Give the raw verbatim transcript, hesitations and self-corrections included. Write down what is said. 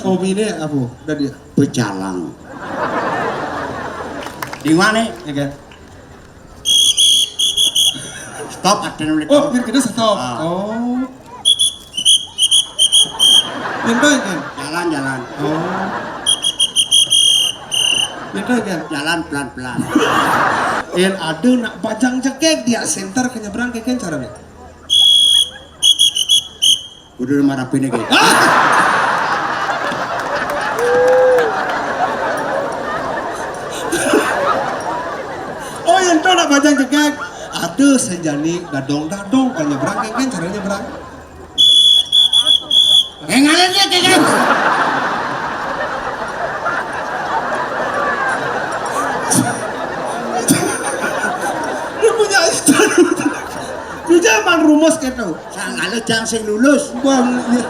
Hobine apa? Udah dia. Pecalang. Di mana? Ya kan? Stop, ada nulis. Oh, ini kita stop. Ah. Oh. Pintu kan? Jalan, jalan. Oh. Pintu kan? Jalan pelan-pelan. Yang ada nak bajang jegeg dia center ke nyebrang ke kan caranya. Udah marah pindah gitu. Oh, yang tahu nak bajang jegeg. Ada sejani dadong-dadong kan nyebrang, kan, kan caranya nyebrang. Yang ngalir dia, kan? Dia punya istri. Dia jangan rumus gitu. Sang ada jang sing lulus. Bang, ya.